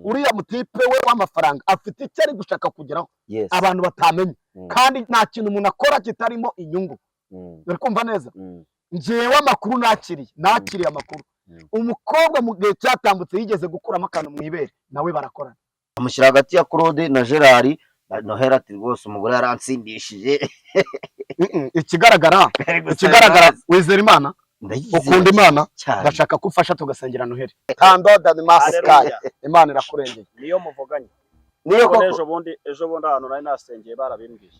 Uriya mutipe we w'amafaranga afite icyo ari gushaka kugeraho abantu batamenya, kandi nta kintu umuntu akora kitarimo inyungu. Uri kumva neza? Njyewe amakuru nakiriye amakuru, umukobwa mu gihe cyatambutse yigeze gukuramo akantu mu ibere, nawe barakorana. Amushyira hagati ya Claude na Gerard. Noheli ati: "Rwose umugore yaransindishije." Ikigaragara, wizera Imana? Ndayizera. Ukunda Imana? Cyane. Ndashaka ko ufasha tugasengera Noheli tando danimasikayi. Haleluya. Imana irakurengeye. Niyo muvuganye. Niyo Kuko koko. Ejo bundi ahantu nari nasengeye barabimbwiye.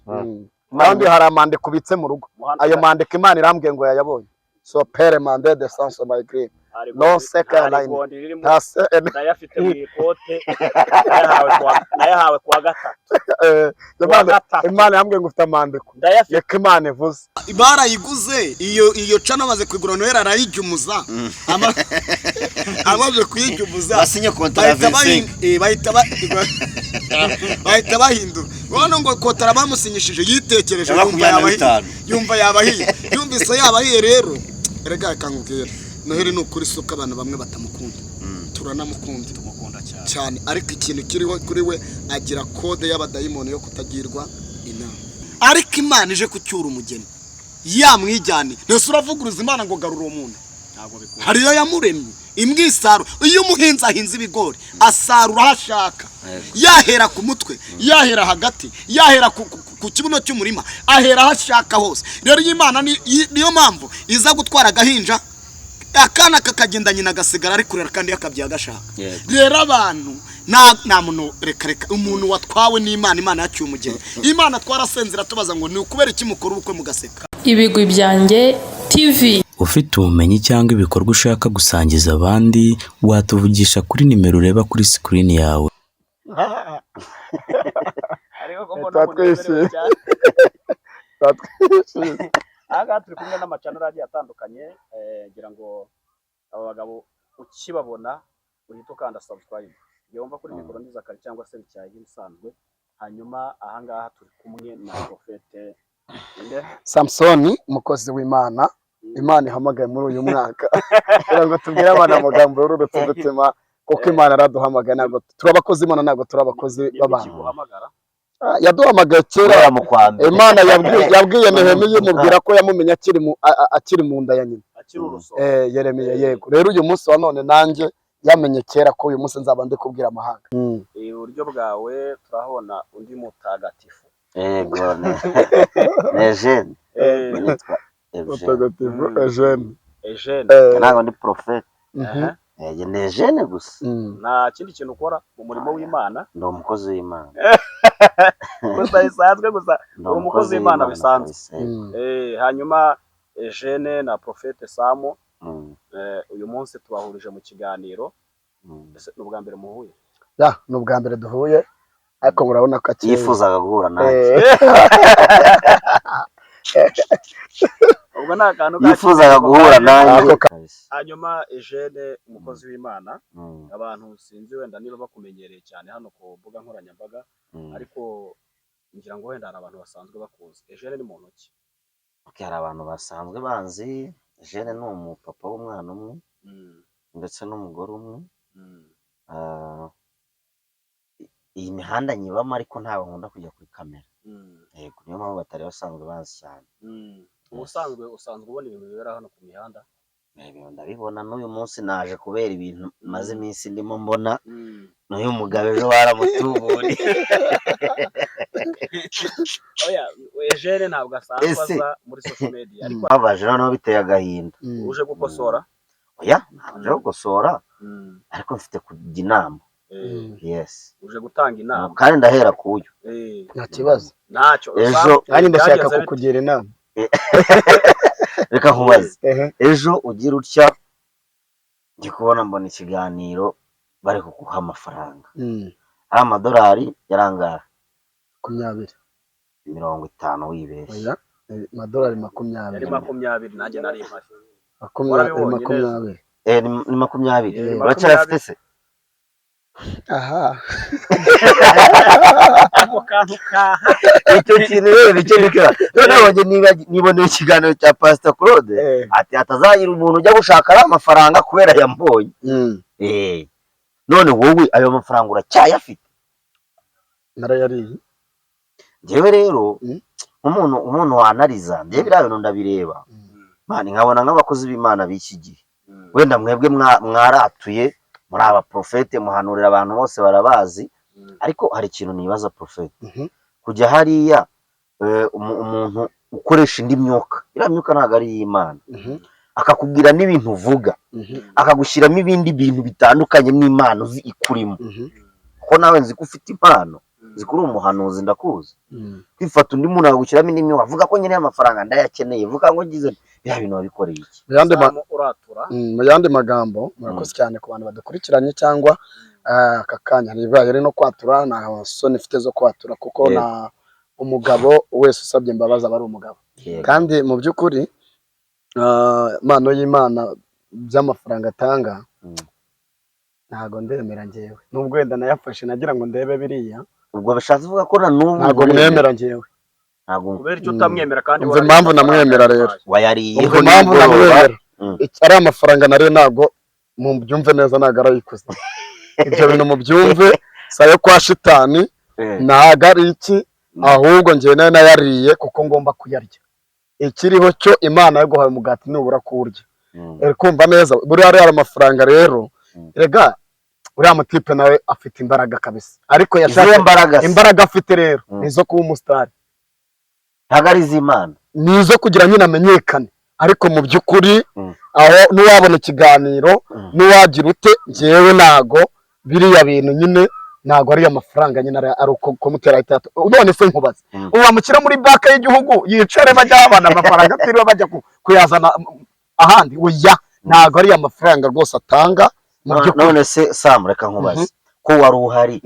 Kandi hari amandiko ubitse mu rugo. Muhanda. Ayo mandiko Imana irambwiye ngo yayabonye, so pere mande de sanso my green Hari no second hari line. Gondi ririmo. Tase. Ndayafite mu ikote, nayahawe kuwa gatatu. Kuwa Imana gatatu. Imana yambwiye ngo ufite amandiko. Ndayafite. Reka Imana ivuze. Barayiguze iyo cana, amaze kuyigura Noheli arayijyumuza. Amaze kuyijyumuza Basinye contrat. Bahita bahita bahindura urabona ngo kotara bamusinyishije yitekereje Ya yumva makumyabiri na yabahiye. bitanu. Yumva yabahiye, yumvise yabahiye. Rero erega reka nkubwire, Noheli ni ukuri suko abantu bamwe batamukunda, turanamukunda. Tumukunda cyane. Cyane, ariko ikintu kiriho kuri we, agira code y'abadayimoni yo kutagirwa inama, ariko Imana ije kucyura umugeni yamwijyane. Mbese uravuguruza Imana ngo garura uwo muntu? Ntabwo bikunda. Hariyo yamuremye imwisaro. Iyo umuhinzi ahinze ibigori asarura aho ashaka, yahera ku mutwe, yahera hagati, yahera ku kibuno cy'umurima, ahera aho ashaka hose. Rero iyi Imana niyo mpamvu iza gutwara agahinja, akana kakagenda, nyina agasigara ari kurera kandi yakabyaye agashaka. Rero abantu nta muntu, reka reka, umuntu watwawe n'Imana, Imana yacyuye umugeni, Imana twarasenze iratubaza ngo ni ukubera iki mukora ubukwe mugaseka? Ibigwi Byanjye TV. Ufite ubumenyi cyangwa ibikorwa ushaka gusangiza abandi, watuvugisha kuri nimero ureba kuri sikirini yawe. Ariko ko mbona Tuba umuntu yemerewe twishimye. cyane. Tuba twishimye. Aha ngaha turi kumwe n'ama channel agiye atandukanye. Ngira ngo aba bagabo ukibabona uhita ukanda subscribe. Igihe wumva kuri mikoro ndizakari cyangwa se bicyayi nk'ibisanzwe. Hanyuma aha ngaha turi kumwe na Prophète inde? Samusoni, umukozi w'Imana, Imana ihamagaye muri uyu mwaka kugira ngo tubwire abana amagambo yororotse umutima, kuko Imana yaraduhamagaye. Ntabwo turi abakozi Imana, ntabwo turi abakozi Nibwo b'abantu. ikiguhamagara? Ah, yaduhamagaye kera. Guhera mu kwa mbere. Imana yabwiye Nehemiya, imubwira ko yamumenye akiri mu nda ya nyina. Akiri urusoro. Yeremiya, yego. Rero uyu munsi wa none nanjye yamenye kera ko uyu munsi nzaba ndi kubwira amahanga. Iburyo bwawe turahabona undi mutagatifu. Yego, ni Eugene. Nitwa Eugene. Mutagatifu Eugene. Eugene. Ntabwo ndi prophète. Aha. Ni Eugene gusa. Nta kindi kintu ukora mu murimo w'Imana? Ndi umukozi w'Imana. Gusa bisanzwe gusa. Ndi Uri umukozi w'Imana bisanzwe. Kabisa, yego. Hanyuma Eugene na Prophète Samu, uyu munsi tubahurije mu kiganiro. Ese ni ubwa mbere muhuye? Ya, ni ubwa mbere duhuye, ariko murabona ko akeye. Yifuzaga guhura nanjye. Ubwo ni akantu Yifuzaga guhura nanjye. Ako Kabisa. Hanyuma Eugene, umukozi w'Imana, abantu sinzi wenda niba bakumenyereye cyane hano ku mbuga nkoranyambaga, ariko ngira ngo wenda hari abantu basanzwe bakuzi. Eugene ni muntu ki? Okay, hari abantu basanzwe banzi. Eugene ni umupapa w'umwana umwe ndetse n'umugore umwe. Ah, iyi mihanda nyibamo, ariko ntabwo nkunda kujya kuri kamera. Yego, niyo mpamvu batari basanzwe banzi cyane. Ubusanzwe usanzwe ubona ibintu bibera hano ku mihanda? Ibintu ndabibona. N'uyu munsi naje kubera ibintu maze iminsi ndimo mbona. N'uyu mugabo ejo baramutuburiye. Oya, Eugene ntabwo asanzwe Ese? aza muri social media, ariko Babaje noneho biteye agahinda. Uje gukosora? Oya, ntabwo nje gukosora, ariko mfite kujya inama. Yes. Uje gutanga inama. Kandi ndahera kuyu. Nta kibazo. Ntacyo. Ejo Nanjye ndashaka Byagenze bite? kukugira inama. Reka nkubaze. Ehe. Ejo ugira utya, ndi kubona mbona ikiganiro bari kuguha amafaranga, ari amadolari yarangara? 20. 50 wibeshye. Oya, amadolari Yari 20. 20, nanjye nari mpari. 20. Warabibonye? 20. Ni 20. 20. Uracyayafite se? Aha. Ako kantu kaha. Icyo kintu rero nicyo nikora. Noneho njye niboneye ikiganiro cya Pastor Claude, ati hatazagira umuntu ujya gushaka ari amafaranga kubera yambonye. None wowe ayo mafaranga uracyayafite? Narayariye. Njyewe rero Mm. umuntu wanariza, njyewe biriya bintu ndabireba, man, nkabona nk'abakozi b'Imana b'iki gihe, wenda mwebwe mwaratuye muri abaprofete, muhanurira abantu bose barabazi, ariko hari ikintu nibaza, profete. Kujya hariya, umuntu ukoresha indi myuka, iriya myuka ntabwo ari iy'Imana, akakubwira n'ibintu uvuga, akagushyiramo ibindi bintu bitandukanye n'impano uzi ikurimo, kuko nawe nzi ko ufite impano, nzi ko uri umuhanuzi, ndakuzi. Kwifata undi muntu akagushyiramo indi myuka, avuga ko nkeneye amafaranga, ndayakeneye, vuga ngo ngize biriya bintu, wabikoreye iki? Mu yandi Samu uratura. Mu yandi magambo, murakoze cyane ku bantu badukurikiranye cyangwa aka kanya ntibibaye ari no kwatura, nta soni mfite zo kwatura, kuko na umugabo wese usabye imbabazi aba ari umugabo. Kandi mu by'ukuri, impano y'Imana by'amafaranga atanga, ntago ndemera njyewe, nubwo wenda nayafashe nagira ngo ndebe biriya. Ubwo bishatse kuvuga ko na n'ubu Ntago nturemera. mwemera njyewe. Ntabwo Kubera icyo utamwemera kandi Umva warariye impamvu amafaranga namwemera rero. yaguhaye? Wayariyeho Umva impamvu nimugoroba. namwemera. Ari amafaranga nariyo, ntago mubyumve neza, ntago arayikoze ibyo bintu, mubyumve, si ayo kwa shitani. Ntago ari iki, ahubwo njyewe nayo nayariye kuko ngomba kuyarya. Ikiriho cyo, Imana yaguhaye umugati, nubura kuwurya. Uri kumva neza? Buriya ariya amafaranga rero, rega uriya mutipe nawe afite imbaraga kabisa, ariko Izihe yashaka mbaraga se? Imbaraga afite rero ni izo kuba umusitari. Ntabwo ari iz'Imana. Ni izo kugira nyine amenyekane, ariko mu by'ukuri aho n'uwabona ikiganiro, n'uwagira ute, njyewe ntago biriya bintu nyine, ntago ariyo mafaranga nyine ari uko kumutera itatu. None se nkubaze, ubu bamushyira muri banki y'igihugu yicare, bajya babana amafaranga atiriwe bajya kuyazana ahandi? Oya, ntago ariyo mafaranga rwose atanga mu by'ukuri. None se Sam, reka nkubaze, ko wari uhari,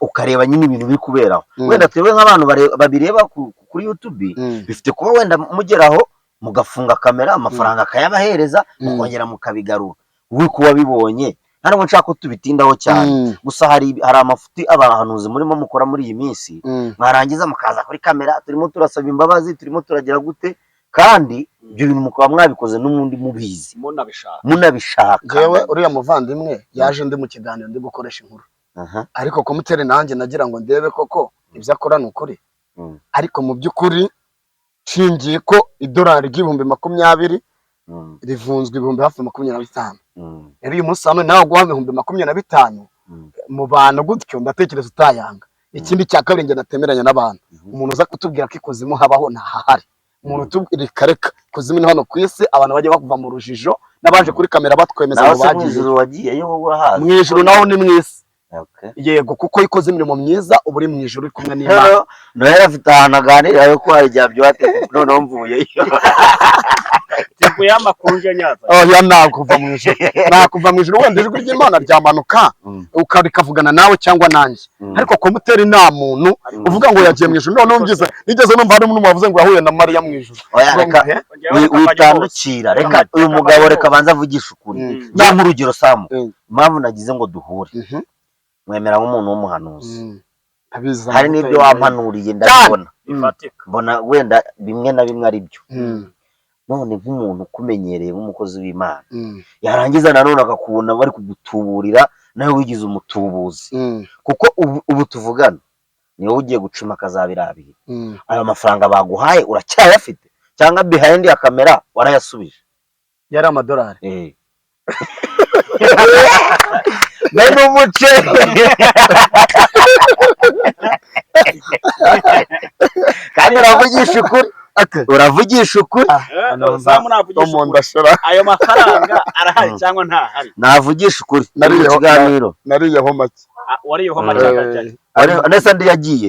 ukareba nyine ibintu biri kuberaho, wenda twebwe nk'abantu babireba kuri YouTube, bifite kuba wenda mugeraho mugafunga kamera, amafaranga akayabahereza, mukongera mukabigarura, wowe ko wabibonye, ntabwo nshaka ko tubitindaho cyane. Gusa hari amafuti abahanuzi murimo mukora muri iyi minsi, mwarangiza mukaza kuri kamera, turimo turasaba imbabazi, turimo turagira gute, kandi ibyo bintu mukaba mwabikoze n'ubundi mubizi, Munabishaka. munabishaka. Njyewe uriya muvandimwe yaje ndi mu kiganiro, ndi gukoresha inkuru, ariko kumutera nanjye nagira ngo ndebe koko ibyo akora ni ukuri. Ariko mu by'ukuri, nshingiye ko idolari ry'20,000 rivunzwa ibihumbi hafi 25. Rero uyu munsi hano nawe guha 25,000 mu bantu gutyo, ndatekereza utayanga. Ikindi cya kabiri, njye natemeranya n'abantu, umuntu uza kutubwira ko ikuzimu habaho, ntahahari. Umuntu utubwira, reka reka, ikuzimu ni hano ku isi. Abantu bajya bakuva mu rujijo n'abaje kuri kamera batwemeza Nawe ngo se mu bagiye ijuru wagiyeyo wowe, urahazi? Mu ijuru naho ni mu isi. Yego, kuko iyo ukoze imirimo myiza uba uri mu ijuru, uri kumwe n'Imana. Noneho Noheli afite ahantu aganirira yo ko hari igihe abyuha, noneho mvuyeyo. Tipu y'amakunje nyaza. Oya, nakuva mu ijuru, nakuva mu ijuru, wenda ijwi ry'Imana ryamanuka rikavugana nawe cyangwa nanjye, ariko kumutera inama muntu uvuga ngo yagiye mu ijuru, noneho ngize nigeze numva harimo n'umuntu wavuze ngo yahuye na Mariya mu ijuru. Oya, reka witandukira, reka uyu mugabo, reka abanze avugishe ukuri. Njye nk'urugero, Samu, impamvu nagize ngo duhure, mwemera nk'umuntu w'umuhanuzi. Abizi. Hari n'ibyo wampanuriye ndabibona, Bifatika. mbona wenda bimwe na bimwe ari byo. None nk'umuntu ukumenyereye nk'umukozi w'Imana, yarangiza nanone akakubona bari kugutuburira, nawe wigize umutubuzi, kuko ubu tuvugana ni wowe ugiye gucuma akazabirabira, ayo mafaranga baguhaye uracyayafite cyangwa behind ya kamera warayasubije? Yari amadolari. Eh. Bene umuceri kandi uravugisha ukuri, uravugisha ukuri. Samu navugisha Umuntu ukuri. ashora. Ayo mafaranga arahari cyangwa ntahari? Navugisha ukuri muri mu Nariyeho- kiganiro. Nariyeho make. Ah, wariyeho make akajyayo. Ndetse andi yagiye.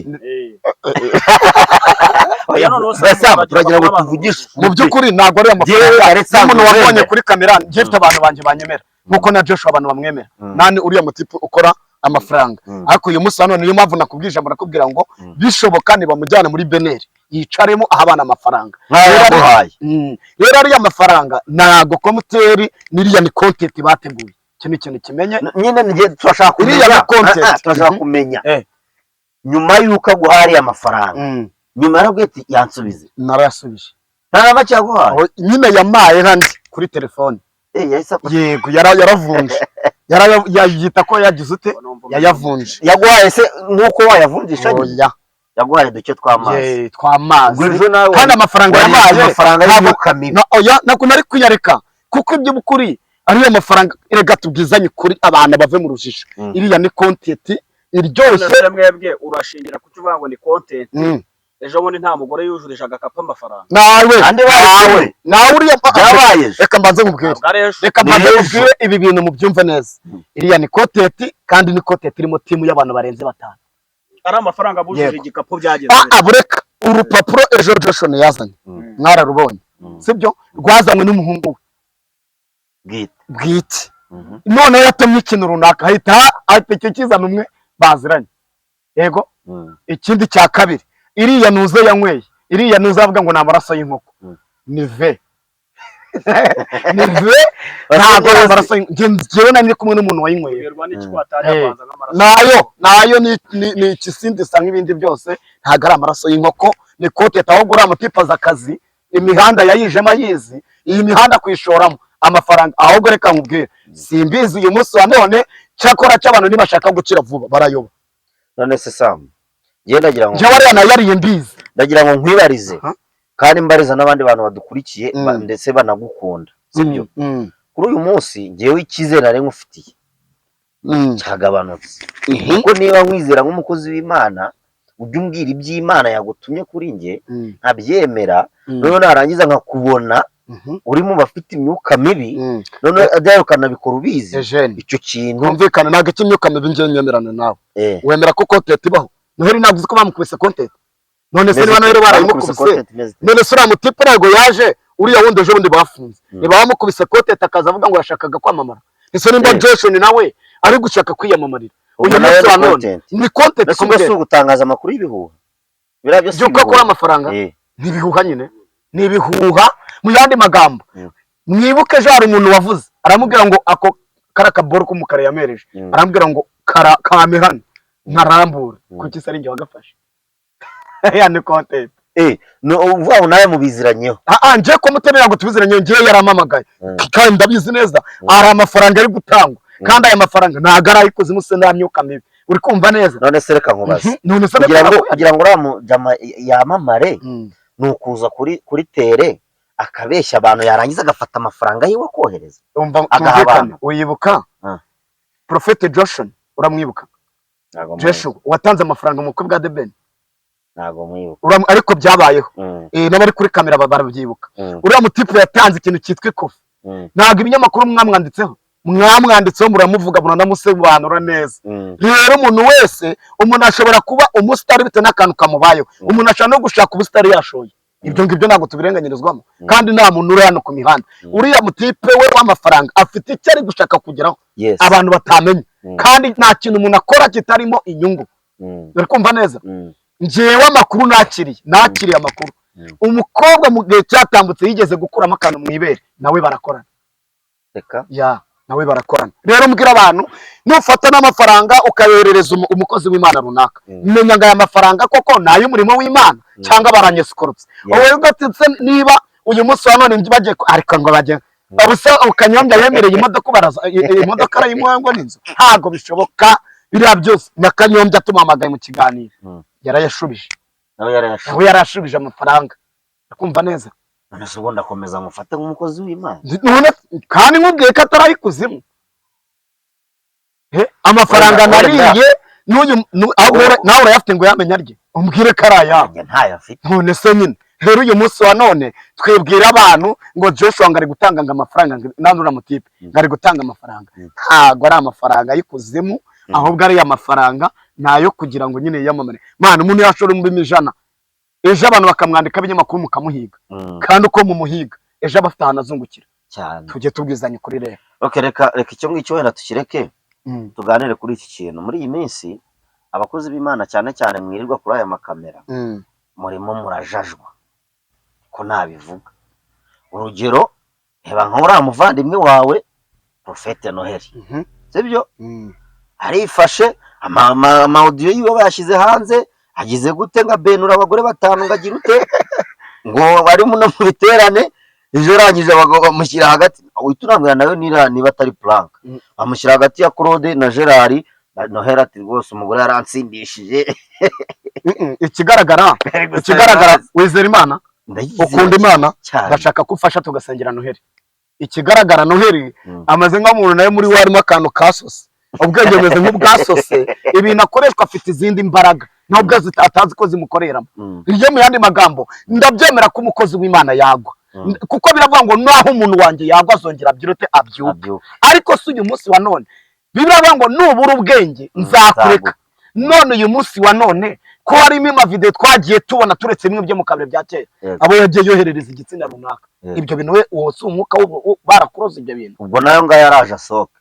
Oya, noneho Oya, Sam, Samu, turagira ngo abantu- tuvugishe Mu by'ukuri ntabwo ari Njyewe amafaranga Alexandre n'umuntu wabonye Wembe. kuri kamera. Njye mfite abantu banjye banyemera nkuko na Joshua abantu bamwemera, nani uriya mutipe ukora amafaranga. Ariko uyu munsi hano, niyo mpamvu nakubwije ijambo, nakubwira ngo bishoboka nibamujyane muri beneri yicaremo aho abana amafaranga. Nk'ayo yaguhaye. Rero ariya mafaranga ntago komuteri, n'iriya ni content bateguye. Iki ni ikintu kimenye. Nyine njye turashaka Iriya kumenya ni content. Turashaka kumenya nyuma y'uko aguhaye ariya mafaranga, nyuma yarabwiye ati yansubize? Narayasubije. Nta na make yaguhaye? Aho nyine yamaye handi kuri telefone. Yahise Yego, yaravunje. Yita ko yagize ute, yayavunje. Yaguhaye se nk'uko wayavunjisha nyine? Oya. Yaguhaye duke tw'amazi. Ye, tw'amazi. Ubwo ejo nawe Kandi amafaranga wariye yampaye amafaranga ntabwo- y'imyuka mibi. Oya, ntabwo nari kuyareka, kuko iby'ukuri ariyo mafaranga. Reka tubwizanye ukuri, abantu bave mu rujijo. Iriya ni content iryoshye. None se mwebwe urashingira ku cyo uvuga ngo ni content? Ejo bundi nta mugore yujurije agakapu amafaranga? Nawe Kandi nawe bawe. Nawe uriya Byabaye ejo. Reka mbanze nkubwire. Ntabwo ari ejo. Reka Ni mbanze ejo. nkubwire, ibi bintu mubyumve neza. Iriya ni content, kandi ni content irimo team y'abantu barenze batanu. Ari amafaranga bujuje Yego. igikapu byageze. Ah, bureka urupapuro ejo Joshua yazanye, mwararubonye, sibyo? Rwazanywe n'umuhungu we Bwite. bwite. Noneho yatumye ikintu runaka, ahita icyo kizana umwe baziranye, yego. Ikindi cya kabiri, iriya nuze yanyweye, iriya nuze avuga ngo ni amaraso y'inkoko, ni ve, ntabwo ari amaraso y'inkoko. Njyewe nari ndi kumwe n'umuntu wayinyweye. Biterwa n'iki ko atari yavanze nk'amaraso? Nayo ni ikisindisa nk'ibindi byose, ntabwo ari amaraso y'inkoko, ni content. Ahubwo uriya mutipe azi akazi, imihanda yayijemo ayizi, iyi mihanda kuyishoramo amafaranga. Ahubwo reka nkubwire, simbizi uyu munsi wa none, cyakora cy'abantu nibashaka gukira vuba barayoba. None se Sam, njyewe ndagira ngo Njyewe ariya nayariye mbizi. Ndagira ngo nkwibarize, kandi mbariza n'abandi bantu badukurikiye, ndetse banagukunda, sibyo? Kuri uyu munsi njyewe icyizere nari ngufitiye cyagabanutse, kuko niba nkwizera nk'umukozi w'Imana, ujya umbwira iby'Imana yagutumye kuri njye, nkabyemera, noneho narangiza nkakubona uri mu bafite imyuka mibi, noneho ajyayo ukanabikora ubizi. Eugene. Icyo kintu. Twumvikane, ntabwo icy'imyuka mibi njyewe nyemerana nawe. Wemera ko content ibaho? Noheli ntabwo uzi ko bamukubise content? None se niba Noheli barayimukubise, none se uriya mutipe ntabwo yaje, uriya wundi ejo bundi bafunze, niba bamukubise content akaza avuga ngo yashakaga kwamamara, ese nimba Joshua nawe ari gushaka kwiyamamarira uyu Ubwo nawe munsi wa ni none, content. ni content. Mbese ubwo si ugutangaza amakuru y'ibihuha biriya byose? By'uko akora amafaranga? Ni ibihuha nyine, ni ibihuha. Mu yandi magambo, mwibuke ejo hari umuntu wavuze, aramubwira ngo ako kara kaboro k'umukara yamereje, aramubwira ngo kara kame hano nkarambura. Kuki se ari njye wagafashe? Ya ni content. No uvuga ngo nawe mubiziranyeho? Ah ah, nje ko mutemera ngo tubiziranye, njyewe yarampamagaye, kandi ndabizi neza hari amafaranga ari gutangwa, kandi aya mafaranga ntabwo ari ay'ikuzimu se, nta myuka mibi. Uri kumva neza? None se reka nkubaze. None se Kugira ngo uriya mujama yamamare, ni ukuza kuri tere akabeshya abantu, yarangiza agafata amafaranga yiwe akohereza, Umva, agaha tumvikane. abantu. Wibuka Prophet Joshua? Uramwibuka? Ntabwo mwibuka. Joshua watanze amafaranga mu bukwe bwa The Ben. Ntabwo mwibuka. Ariko byabayeho. N'abari kuri kamera barabyibuka. Uriya mutipe yatanze ikintu cyitwa ikofi. Ntabwo ibinyamakuru mwamwanditseho, muramuvuga, muranamusobanura neza. Rero umuntu wese, umuntu ashobora kuba umusitari bitewe n'akantu kamubayeho. Umuntu ashobora no gushaka ubusitari yashoye. Ibyo ngibyo ntabwo tubirenganyirizwamo, kandi nta muntu uri hano ku mihanda. Uriya mutipe we w'amafaranga afite icyo ari gushaka kugeraho abantu batamenya, kandi nta kintu umuntu akora kitarimo inyungu. Uri kumva neza? Njyewe amakuru nakiriye amakuru, umukobwa mu gihe cyatambutse yigeze gukuramo akantu mu ibere, nawe barakorana. Reka. Ya, nawe barakorana. Rero mbwira abantu, nufata n'amafaranga ukayoherereza umukozi w'Imana runaka, menya ngo aya mafaranga koko ni ay'umurimo w'Imana cyangwa baranyesikorotse. Wowe ugatse niba uyu munsi wa none bagiye ariko ngo bagiye ubuse ukanyombya yemereye imodoka, baraza imodoka arayimuha ngo n'inzu, ntabwo bishoboka biriya byose. Na Kanyombya tumuhamagaye mu kiganiro, yarayashubije. Nawe yarayashoboye. Nawe yarashubije amafaranga, akumva neza. None se ubundi akomeza amufate nk'umukozi w'Imana? None kandi nkubwiye ko atari ay'ikuzimu. He, amafaranga Wenda- nariye n'uyu ahubwo nawe urayafite ngo yamenye arye, umbwire ko ari ayabo. Njye ntayo afite. None se nyine rero uyu munsi wa none twibwira abantu ngo Joshua ngo ari gutanga ngo amafaranga, ngo nandi uriya mutipe ngo ari gutanga amafaranga, ntabwo ari amafaranga y'ikuzimu, ahubwo ari amafaranga ni ayo kugira ngo nyine yiyamamare. Mwana, umuntu yashora 100,000, ejo abantu bakamwandika ibinyamakuru, mukamuhiga, kandi uko mumuhiga ejo aba afite ahantu azungukira. Cyane. Tujye tubwizanya ukuri rero. Okay, reka icyo ngicyo wenda tukireke, tuganire kuri iki kintu. Muri iyi minsi abakozi b'Imana, cyane cyane mwirirwa kuri aya makamera, murimo murajajwa, ko nabivuga. Urugero, reba nka uriya muvandimwe wawe Prophète Noheli, sibyo? Arifashe ama audio yiwe bayashyize hanze, agize gute, ngo abenura abagore batanu, ngo agire ute, ngo bari no mu biterane. Ejo arangije abagabo bamushyira hagati, uhita urambwira nawe niba atari prank. Bamushyira hagati ya Claude na Gerard na Noheli, ati rwose umugore yaransindishije. Ikigaragara, wizera Imana? Ndayizera. Ukunda Imana? Cyane. Ndashaka ko ufasha tugasengera Noheli. Ikigaragara, Noheli ameze nk'umuntu nawe muri we harimo akantu ka sose, ubwenge bumeze nk'ubwa sose, ibintu akoreshwa afite izindi mbaraga nubwo atazi ko zimukoreramo. Iyo mu yandi magambo, ndabyemera ko umukozi w'Imana yagwa, kuko biravuga ngo naho umuntu wanjye yagwa azongera abyirute, abyuke. Abyuka. Ariko si uyu munsi wa none biravuga ngo nubura ubwenge nzakureka. None uyu munsi wa none ko harimo amavideo twagiye tubona, turetse bimwe byo mu kabari bya kera, abo yagiye yoherereza igitsina runaka, ibyo bintu we uwo si umwuka barakuroza ibyo bintu? Ubwo nayo ngayo yaraje asohoka.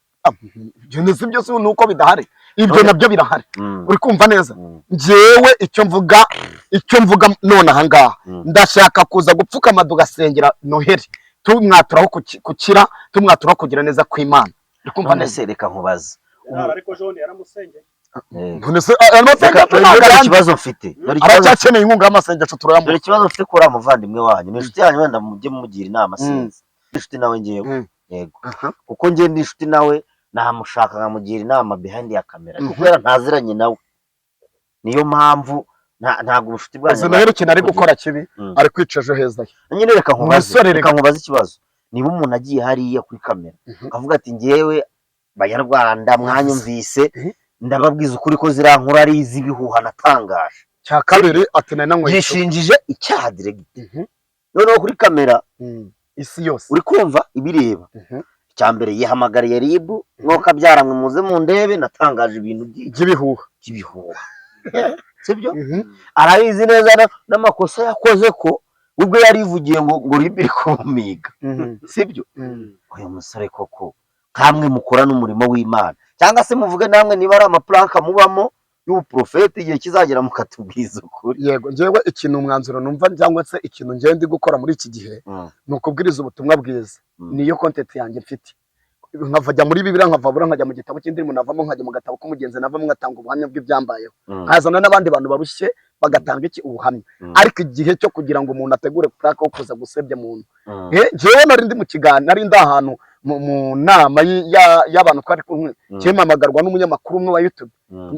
Ibyo si byo, si nuko bidahari, ibyo nabyo birahari. Uri kumva neza? Mm. Njyewe icyo mvuga none ahangaha, ndashaka kuza gupfukama tugasengera Noheli, tumwaturaho gukira, tumwaturaho kugira neza kw'Imana. Uri kumva None neza? se reka nkubaze. Gerard, ariko John yaramusengeye. None se amasengesho Reka, ntabwo dore arangiye. ikibazo mfite, dore ikibazo. Aracyakeneye inkunga y'amasengesho, Dore turayamuha. ikibazo mfite kuri uriya muvandimwe wanyu, ni inshuti yanyu, wenda mujye mumugira inama. Sinzi, inshuti nawe ngewe. Yego. Kuko njye ndi inshuti nawe, namushaka nkamugira inama behind ya kamera, ariko kubera ntaziranye nawe niyo mpamvu ntabwo ubucuti bwanyu Izo Noheli ikintu ari gukora kibi, ari kwica ejo heza he. Nyine reka nkubaze. Umusore Reka reka. nkubaze ikibazo. Niba umuntu agiye hariya kuri kamera akavuga ati: "Ngewe banyarwanda mwanyumvise, ndababwiza ukuri ko ziriya nkuru ari iz'ibihuha natangaje." Cya kabiri ati nari nanyweye icupa. Yishinjije icyaha direct noneho kuri kamera. Isi yose. Uri kumva ibireba. Icya mbere yihamagariye RIB, mwuka byaramwe muze mu ndebe natangaje ibintu by'ibihuha. By'ibihuha, sibyo? Arabizi neza n'amakosa yakoze, ko ubwo yarivugiye ngo RIB iri kumumiga, sibyo? Uyu musore koko, nkamwe mukorana umurimo w'Imana, cyangwa se muvuge namwe niba ari amaprank mubamo y'ubuprofeti, igihe kizagera mukatubwiza ukuri. Yego, njyewe ikintu umwanzuro numva cyangwa se ikintu ngewe ndi gukora muri iki gihe ni ukubwiriza ubutumwa bwiza. Niyo content yanjye mfite, nkavajya muri Bibiliya, nkavabura nkajya mu gitabo cy'indirimbo, navamo nkajya mu gatabo k'umugenzi, navamo ngatanga ubuhamya bw'ibyambayeho, nkazana n'abandi bantu barushye bagatanga iki? Ubuhamya. Ariko igihe cyo kugira ngo umuntu ategure prank wo kuza gusebya umuntu, njyewe nari ndi mu kiganiro, nari ndi ahantu mu nama y'abantu twari kumwe, mpamagarwa n'umunyamakuru umwe wa YouTube,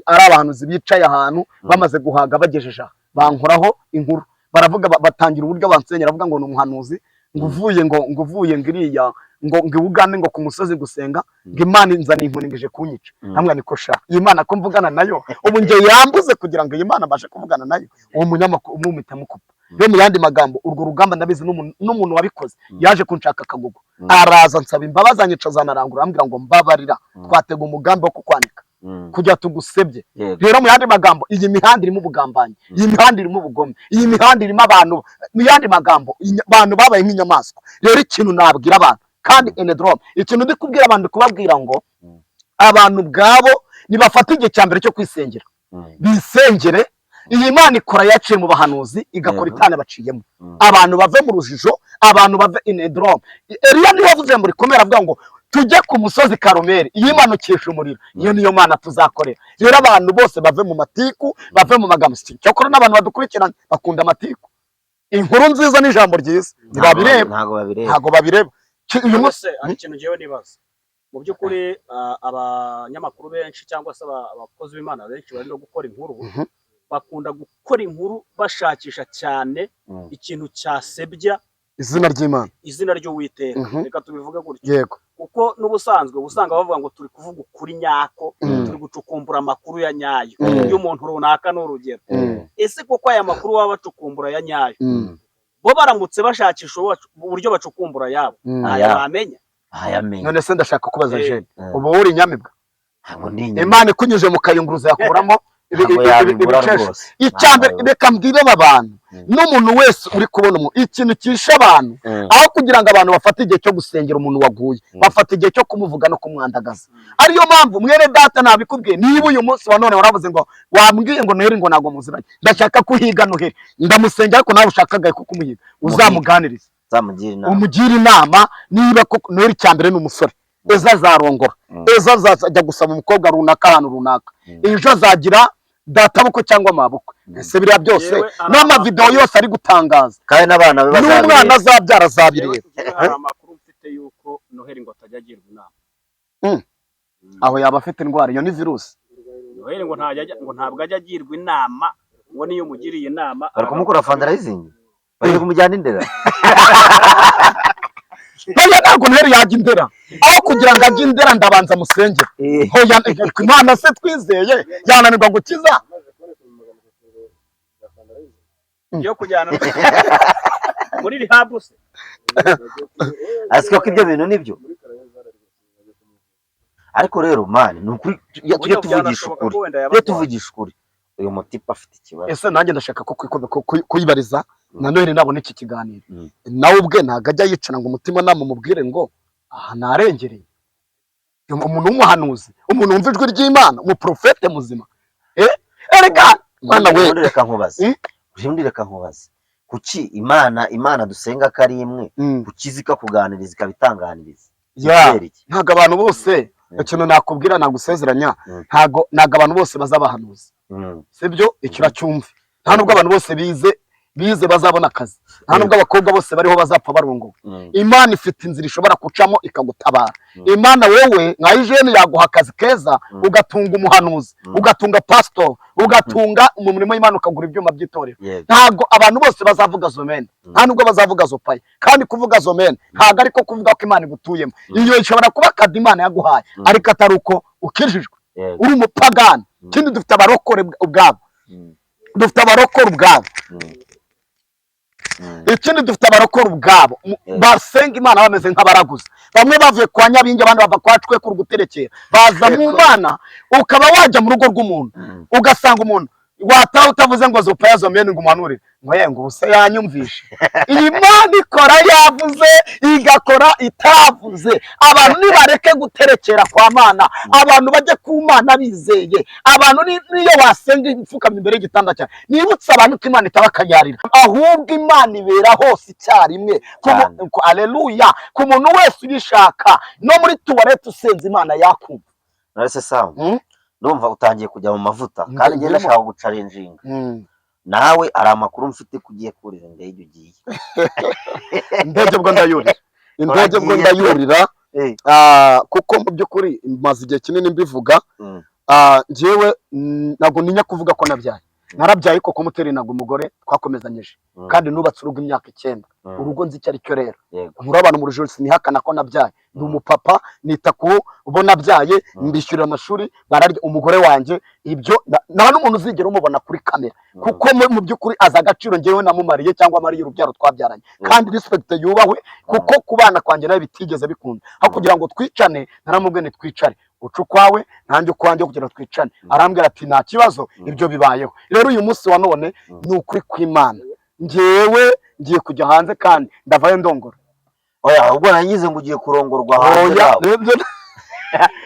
ari abahanuzi bicaye ahantu bamaze guhaga, bagejeje aha bankoraho inkuru, baravuga batangira uburyo bansenyera, bavuga ngo ni umuhanuzi ngo uvuye ngo uvuye ngo iriya ngo iwugane ngo ku musozi gusenga, ngo Imana inzana inkoni ngo ije kunyica. Hamwe niko sha, iyi Mana ko mvugana nayo ubu njye yambuze kugira ngo iyi Mana mbashe kuvugana nayo, uwo munyamakuru umumita mukupa. Rero mu yandi magambo, urwo rugamba ndabizi, n'umuntu wabikoze yaje kunshaka akagugu, araza nsaba imbabazi, anyica zanarangura, arambwira ngo mbabarira, twatega umugambi wo kukwanika kugira tugusebye. Rero mu yandi magambo, iyi mihanda irimo ubugambanyi, iyi mihanda irimo ubugome, iyi mihanda irimo abantu, mu yandi magambo abantu babaye nk'inyamaswa. Rero ikintu nabwira abantu kandi enedrome, ikintu ndi kubwira abantu, kubabwira ngo abantu ubwabo nibafata igihe cya mbere cyo kwisengera, bisengere. Iyi Mana ikora yaciye mu bahanuzi, igakora itanabaciyemo. Abantu bave mu rujijo, abantu bave inedrome. Eliya niwe wavuze ngo rikomere, avuga ngo tujye ku musozi Karumeli, iyi Mana ukesha umuriro, iyo niyo Mana tuzakorera. Rero abantu bose bave mu matiku, bave mu magambo. Cyakora n'abantu badukurikirana bakunda amatiku, inkuru nziza n'ijambo ryiza ntibabireba. Ntabwo babireba. Ntabwo babireba. Uyu munsi Se hari ikintu ngewe nibaza mu by'ukuri, abanyamakuru benshi cyangwa se abakozi b'Imana benshi bari no gukora inkuru, bakunda gukora inkuru bashakisha cyane ikintu cyasebya izina ry'Imana, izina ry'Uwiteka. Reka tubivuge gutyo. Kuko n'ubusanzwe uba usanga bavuga ngo turi kuvuga ukuri nyako, turi gucukumbura amakuru ya nyayo y'umuntu runaka, ni urugero. Ese koko aya makuru baba bacukumbura ya nyayo, bo baramutse bashakisha uburyo bacukumbura yabo, ntayo Aya. bamenya? Ayamenye. None se ndashaka kubaza, Jene, ubu wowe uri inyamibwa? Ntabwo ndi inyama. Imana ikunyuje mu kayunguruzo yakuramo Ntabwo yabibura ibicesha. rwose. Icya mbere, Ntabwo. reka mbwire aba bantu n'umuntu wese uri kubona umuntu, ikintu cyishe abantu, aho kugira ngo abantu bafate igihe cyo gusengera umuntu waguye, bafata igihe cyo kumuvuga no kumwandagaza. Ariyo mpamvu mwene data nabikubwiye, niba uyu munsi wa none waravuze ngo wambwiye ngo Noheli ngo ntabwo muziranye, ndashaka kuhiga Noheli, ndamusengera, ariko nawe ushaka ko kumuhiga uzamuganirize. Nzamugira inama. Umugire inama. Niba koko Noheli, icya mbere ni umusore, ejo azarongora, ejo azajya gusaba umukobwa runaka ahantu runaka, ejo azagira Databukwe cyangwa mabukwe. Ese biriya byose Yewe, ari n'amavideo yose ari gutangaza, Kandi n'abana be n'umwana bazabireba. azabyara azabireba. Yewe, hari amakuru mfite yuko Noheli ngo atajya agirwa inama. Aho yaba afite indwara, iyo ni virusi. Noheli ngo ntajya ngo ntabwo ajya agirwa inama, ngo niyo umugiriye inama Bari kumukora fundraising, bari kumujyana indera. Hoya, ntabwo Noheli yajya indera. Aho kugira ngo ajye indera, ndabanza musengere. Hoya, Imana se twizeye yananirwa gukiza? Yo kujyana muri rehab se? Asiko ko ibyo bintu nibyo. Ariko rero man, ni ukuri, tujye Burya tuvugisha byanashoboka ukuri, ko wenda yaba tujye arwaye. tuvugisha ukuri, uyu mutipe afite ikibazo. Ese nanjye ndashaka ko kuyibariza na Noheli nabona iki kiganiro. Nawe ubwe ntabwo ajya yicara ngo umutima nama umubwire ngo aha narengereye. Umuntu w'umuhanuzi, umuntu wumva ijwi ry'Imana, umuprofete muzima, erega mwana we. Ubundi reka nkubaze. Ubundi reka nkubaze, kuki Imana dusenga ko ari imwe, kuki izi ikakuganiriza, ikabitanganiriza? Kubera iki? Ntabwo abantu bose, ikintu nakubwira, nagusezeranya, ntabwo abantu bose bazabahanuzi. Sibyo, icyo uracyumva. Nta nubwo abantu bose bize bazabona akazi, nta nubwo abakobwa bose bariho bazapfa barongowe. Imana ifite inzira ishobora gucamo ikagutabara. Imana wowe nka ijene yaguha akazi keza, ugatunga umuhanuzi, ugatunga pasitori, ugatunga mu murimo w'Imana, ukagura ibyuma by'itorero. Ntabwo abantu bose bazavuga zomene, nta nubwo bazavuga zopaye. Kandi kuvuga zomene ntabwo ariko kuvuga ko Imana igutuyemo. Iyo ishobora kuba kado Imana yaguhaye, ariko atari uko ukijijwe, uri umupagani. Ikindi, dufite abarokore ubwabo. Dufite abarokore ubwabo. Ikindi, dufite abarokore ubwabo basenga Imana bameze nk'abaraguza. Bamwe bavuye kwa Nyabingi, abandi bava kwa Cwekuru guterekera, baza mu Mana. Ukaba wajya mu rugo rw'umuntu, ugasanga umuntu wataha utavuze ngo zopaya zomene, ngo umuhanurire, ngo ye, ngo ubuse yanyumvishe. Iyi Mana ikora yavuze, igakora itavuze. Abantu nibareke guterekera kwa Mana, abantu bajye ku Mana bizeye. Abantu niyo wasenga ipfukamye imbere y'igitanda cyawe, nibutse abantu ko Imana itaba akanyarira, ahubwo Imana ibera hose icyarimwe. Cyane. Aleluya! Ku muntu wese ubishaka, no muri toilette usenze Imana yakumva. None Sam, ndumva utangiye kujya mu mavuta, kandi njye Ndimo. ndashaka guchallenginga nawe. Hari amakuru mfite ko ugiye kurira indege, ugiye. Indege bwo ndayurira, indege bwo Uragiye. ndayurira. Kuko mu by'ukuri maze igihe kinini mbivuga. Njyewe ntabwo ntinya kuvuga ko nabyaye. Narabyaye koko, muteri ntabwo umugore twakomezanyije, kandi nubatse urugo imyaka 9. Urugo nzi icyo ari cyo rero. Nkura abantu mu rujijo. Sinihakana ko nabyaye, ndi umupapa, nita ku bo nabyaye, mbishyurira amashuri, bararya, umugore wanjye ibyo nta n'umuntu uzigera umubona kuri kamera, kuko mu by'ukuri azi agaciro njyewe namumariye cyangwa amariye urubyaro twabyaranye. Kandi respect yubahwe, kuko kubana kwanjye nawe bitigeze bikunda. Aho kugira ngo twicane, naramubwiye nti twicare, uca ukwawe nanjye ukwanjye, kugira ngo twicane. Arambwira ati nta kibazo. Ibyo bibayeho rero uyu munsi wa none, ni ukuri kw'Imana, njyewe ngiye kujya hanze kandi ndavayo ndongora. Oya, ubwo nagize ngo ugiye kurongorwa hanze. Oya. Nawe.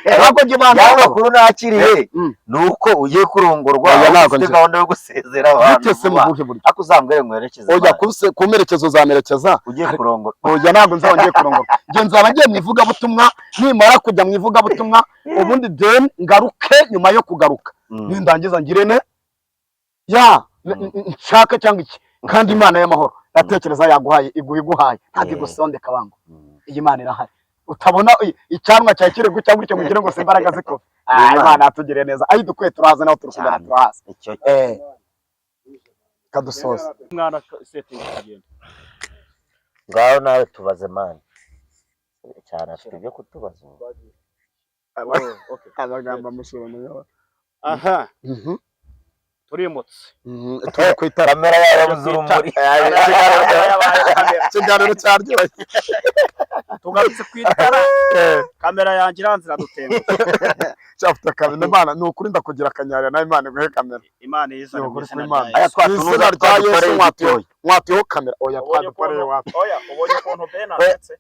Ntabwo njye Ya banza makuru nakiriye ni uko ugiye kurongorwa, Oya, ntabwo ufite njye. gahunda yo gusezera abantu Gute se? Mu vuba. buhe buryo? Ariko uzambwire nkwerekeze. Oya. Man. Ku merekezo uzamerekeza. Ugiye kurongorwa. Oya, ntabwo nzaba ngiye kurongora. Njye nzaba ngiye mu ivugabutumwa. Nimara kujya mu ivugabutumwa, ubundi then ngaruke. Nyuma yo kugaruka, nindangiza ngire ne ya nshake cyangwa iki. Kandi Imana y'amahoro, ndatekereza yaguhaye, iguha iguhaye, ntabwo igusondeka bangu. Iyi Mana irahari. Utabona icyanwa cyawe kiri gucya gutyo ngo ugire ngo si imbaraga ziko. Imana. Imana yatugiriye neza, aho idukwiye turahaza, naho turi kugana Cyane. turahaza. Icyo Kadusoza. Mwana, setting kugenda. Ngaho nawe tubaze, man, cyane afite ibyo kutubaza. Okay. Amagambo amusobanurira. Aha turimutse. Turi ku itara. Kamera yawe yabuze urumuri. Ikiganiro cyaryoshye. Tugarutse ku itara, kamera yanjye iranze iradutenguha. Cyafite kamera. Imana ni ukuri, ndakugira akanyarira nawe, Imana iguhe kamera. Imana yizane Ni mu ukuri izina kw'Imana. rya Aya Yesu. twa Mu tunuza izina rya Yesu. twadukoreye Mwatuyeho gitoya. mwatuyeho kamera, oya, Ubonye twadukoreye ukuntu wapi. Oya, ubonye ukuntu Ben asetse?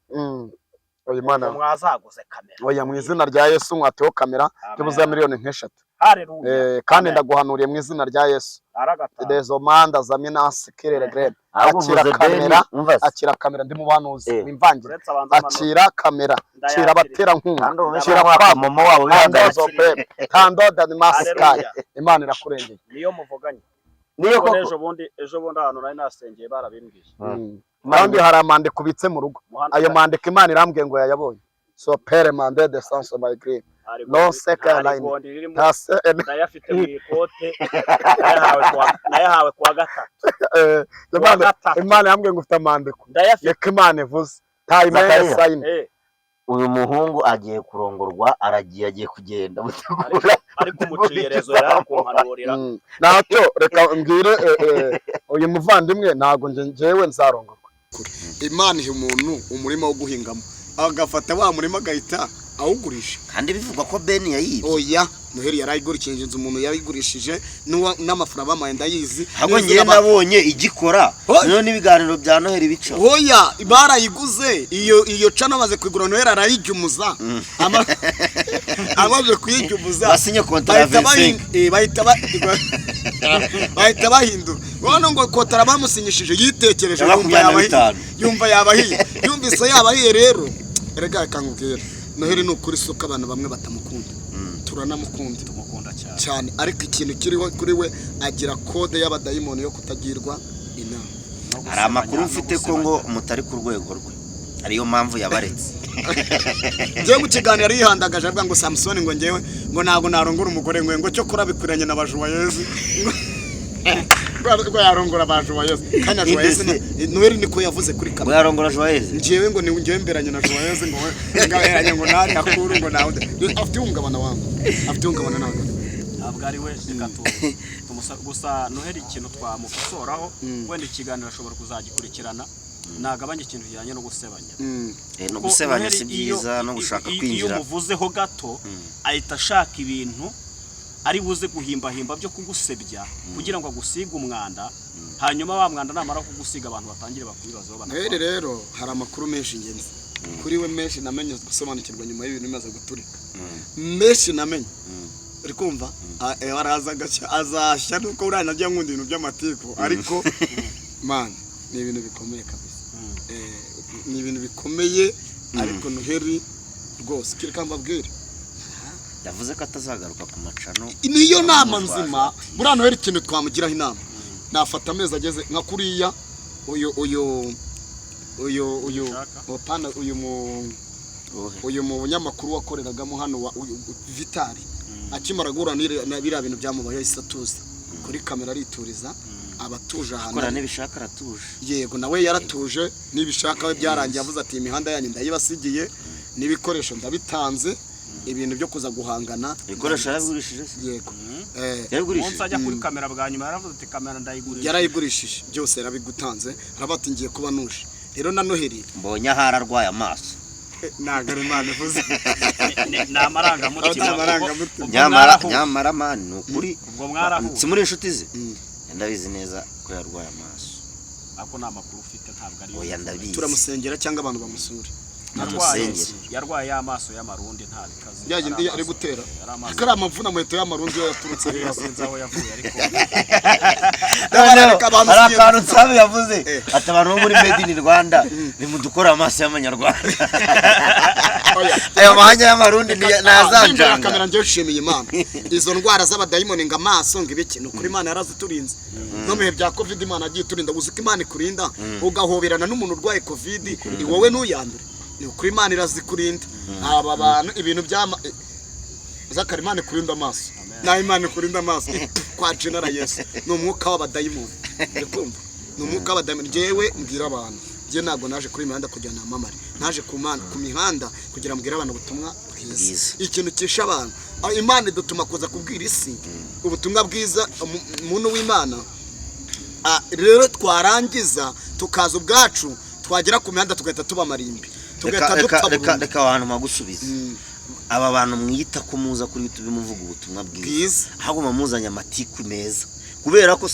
Oya, Imana. Ngo mwazaguze kamera. Oya, mu izina rya Yesu mwatuyeho kamera. Amen. Tubuze miliyoni nk'eshatu. Haleluya. Kandi ndaguhanuriye mu izina rya Yesu. Aragatanga. Rezo manda za minasi kirere grene. Ahubwo Akira uvuze Beni, kamera, umva se. akira kamera, ndi mu bahanuzi, Eh. wimvangire. Uretse abanza amanura. Akira kamera, Ndayakiriye. kira abaterankunga, Kandi ubu kira mwaka kwa momo wabo bihagaze. Tando zope, tando danimasikaye. Haleluya. Imana irakurengeye. Niyo muvuganye. Niyo Kuko koko. ejo bundi ahantu nari nasengeye barabimbwiye. Kandi hari amandiko ubitse mu rugo. Muhanda Ayo mandiko Imana irambwiye ngo yayabonye. So pere mande de sans my green. hari No gondi- second hari line. gondi ririmo Tase ndayafite mu ikote nayahawe kuwa gatatu. Kuwa Imana gatatu. Imana yambwiye ngo ufite amandiko. Ndayafite. Reka Imana ivuze. Time Zakariya. sign. Uyu muhungu agiye kurongorwa, aragiye, agiye kugenda. Mutegura. Ariko umuciyerezo yari ari kumpanurira. Ntacyo, reka mbwire uyu muvandimwe, ntabwo njyewe nzarongorwa. Imana iha umuntu umurima wo guhingamo, agafata wa murima agahita awugurisha. Kandi bivugwa ko Beni yayibye. Oya, Noheli yarayigurishije, inzu umuntu yarayigurishije n'amafaranga bamuhaye ndayizi. Ahubwo njyewe nabonye igikora. Oya. Noneho n'ibiganiro bya Noheli bica. Oya, barayiguze iyo cana, amaze kuyigura Noheli arayijyumuza. Amaze kuyijyumuza Basinye kontara ya bahita 25. Bahita bahindura urabona ngo kotara bamusinyishije yitekereje Ya yumva 25. yabahiye, yumva yabahiye, yumvise yabahiye. Rero erega reka nkubwire, Noheli ni ukuri suka abantu bamwe batamukunda, turanamukunda Tumukunda cyane. cyane, ariko ikintu kiriho kuri we agira kode y'abadayimoni yo kutagirwa inama. No Hari amakuru gusebanya, no mfite ko gusebanya. ngo mutari ku rwego rwe, ariyo mpamvu yabaretse. Njyewe mu kiganiro yihandagaje avuga ngo Samusoni, ngo njyewe ngo ntabwo narongora umugore ngo cyo kora bikwiranye na bajuwayezi, ngo yarongora bajuwayezi kandi na Juwayezi Noheli niko yavuze kuri Ngo kamera. yarongora Joyeuse. Njyewe ngo ni njyewe mberanye na Juwayezi, ngo we ngaberanye ngo nari akuru ngo nawe afite ihungabana wangu, afite ihungabana ntabwo. Ntabwo ari we, reka gusa Noheli ikintu twamukosoraho, wenda ikiganiro ashobora kuzagikurikirana, nagabanya ikintu kijyanye no gusebanya. No Kuko gusebanya Noheli si byiza, no gushaka iyo kwinjira. umuvuzeho gato ahita ashaka ibintu ari buze guhimbahimba byo kugusebya kugira ngo agusige umwanda, hanyuma wa mwanda namara kugusiga abantu batangire bakwibazaho Noheli banakwanga. rero hari amakuru menshi ingenzi kuri we, menshi namenye gusobanukirwa nyuma y'ibintu bimaze guturika, menshi namenye uri kumva. Araza agashya, azashya nuko uriya najya nkunda ibintu by'amatiku, ariko man ni ibintu bikomeye kabisa. Ni ibintu bikomeye, ariko Noheli rwose kereka mbabwire. Yavuze ko atazagaruka ku macano. Niyo nama nzima. Buriya Noheli ikintu twamugiraho inama, nafata amezi ageze nka kuriya uyu Shaka. opana uyu mu Uwuhe? uyu munyamakuru wakoreragamo hano wa Vitali akimara guhura na biriya bintu byamubayeho yahise atuza kuri kamera, arituriza, abatuje ahantu Akora ari. n'ibishaka aratuje. Yego, nawe yaratuje, nibishaka we byarangiye avuze ati imihanda yanyu ndayibasigiye n'ibikoresho ndabitanze, ibintu byo kuza guhangana. Ibikoresho yarabigurishije se? Yego. Umunsi Yarabigurishije. ajya kuri kamera bwa nyuma yaravuze ati kamera ndayigurisha. Yarayigurishije byose, yarabigutanze, aravuga ati ngiye kuba nuje. Rero na Noheli Mbonye ahari arwaye amaso. Ntabwo ari Imana ivuze. Ni amarangamutima. Ni amarangamutima. Ubwo Nyamara mwarahuye. nyamara man ni ukuri. Ubwo mwarahuye. Si muri inshuti ze? Ndabizi neza ko yarwaye amaso. Ako ni amakuru ufite, ntabwo ari yo. Oya, ndabizi. Turamusengera cyangwa abantu bamusure. Yarwaye Tumusengere. yarwaye y'amaso y'amarundi nta bikaze. Ya yindi Ari ari gutera. Yari amaso. Ariko ari amavuna muheto y'amarundi yo yaturutse heza. Sinzi aho yavuye ariko. Noneho, Reka abantu hari siye- akantu Nsabi yavuze Eh. ati abantu bo muri Made in Rwanda nimudukore amaso y'amanyarwanda. Oya. Ayo mahanya y'amarundi Imbere ya ntazanjanga. kamera njyewe nshimiye Imana. Izo ndwara z'abadayimoni ngo amaso ngo ibiki, ni ukuri Imana yaraziturinze. No mu bihe bya Covid Imana yagiye iturinda. Uzi ko Imana ikurinda ugahoberana n'umuntu urwaye Covid, wowe ntuyandure? Ni ukuri Imana irazikurinda. Aba bantu ibintu by'ama Zakari, Imana ikurinda amaso, naho Imana ikurinda amaso kwa General Yesu, ni umwuka w'abadayimoni, uri kumva, ni umwuka w'abadayimoni. Njyewe mbwira abantu, njye ntabwo naje kuri imihanda kugira namamare, naje ku mana ku mihanda kugira mbwire abantu ubutumwa bwiza. Bwiza. Ikintu kisha abantu, Imana idutuma kuza kubwira isi ubutumwa bwiza, umuntu w'Imana. Rero twarangiza tukaza ubwacu, twagera ku mihanda tugahita tuba amarimbi, tugahita Reka reka dupfa reka burundu. reka abantu mpagusubize. Aba bantu mwita ko muza kuri YouTube muvuga ubutumwa bwiza, Bwiza. ahubwo mumuzanye amatiku meza, kubera ko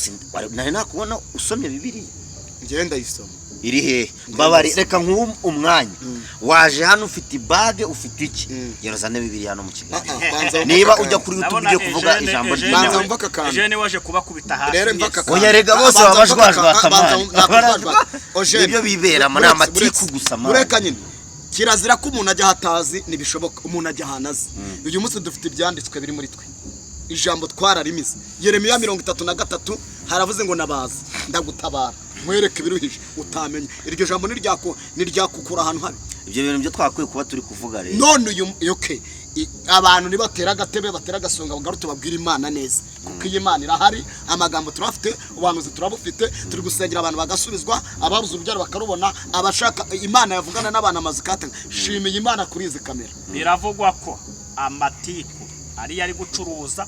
nari nakubona usomye Bibiliya. Njyewe ndayisoma. Iri hehe? Mbabari, reka nkuhe umwanya. Waje hano ufite ibage, ufite iki? Genda uzane Bibiliya hano mu kiganiro. Ah, ah, banza wumve Niba aka ujya kantu. kuri YouTube Ndabona ugiye kuvuga Eugene- ijambo Eugene ry'Imana. Banza wumve aka kantu. Eugene waje kubakubita hasi Rero mva mwese. aka kantu. Oya, rega bose Banza baba wumve aka bajwajwata, kantu. Banza man. nakujwajwata. Eugene, Nibyo biberamo, ni buretse, amatiku buretse. gusa, man. Bureka nyine, kirazira ko umuntu ajya aho atazi, ntibishoboka. Umuntu ajya ahantu azi. Uyu munsi dufite ibyanditswe biri muri twe, ijambo twararimize. Yeremiya 33 haravuze ngo: "Nabaza ndagutabara, nkwereke ibiruhije utamenya." Iryo jambo ntiryakukura ahantu habi? Ibyo bintu byo twakwiye kuba turi kuvuga rero. None uyu, okay, abantu nibatera agatebe, batera agasonga, bagaruke tubabwire Imana neza, kuko iyi Imana irahari. Amagambo turafite, ubuhanuzi turabufite, turi gusengera abantu bagasubizwa, ababuze urubyaro bakarubona, abashaka Imana yavugana n'abantu amazu katanga. Shimiye Imana kuri izi kamera. Biravugwa ko amatiku ariyo ari gucuruza.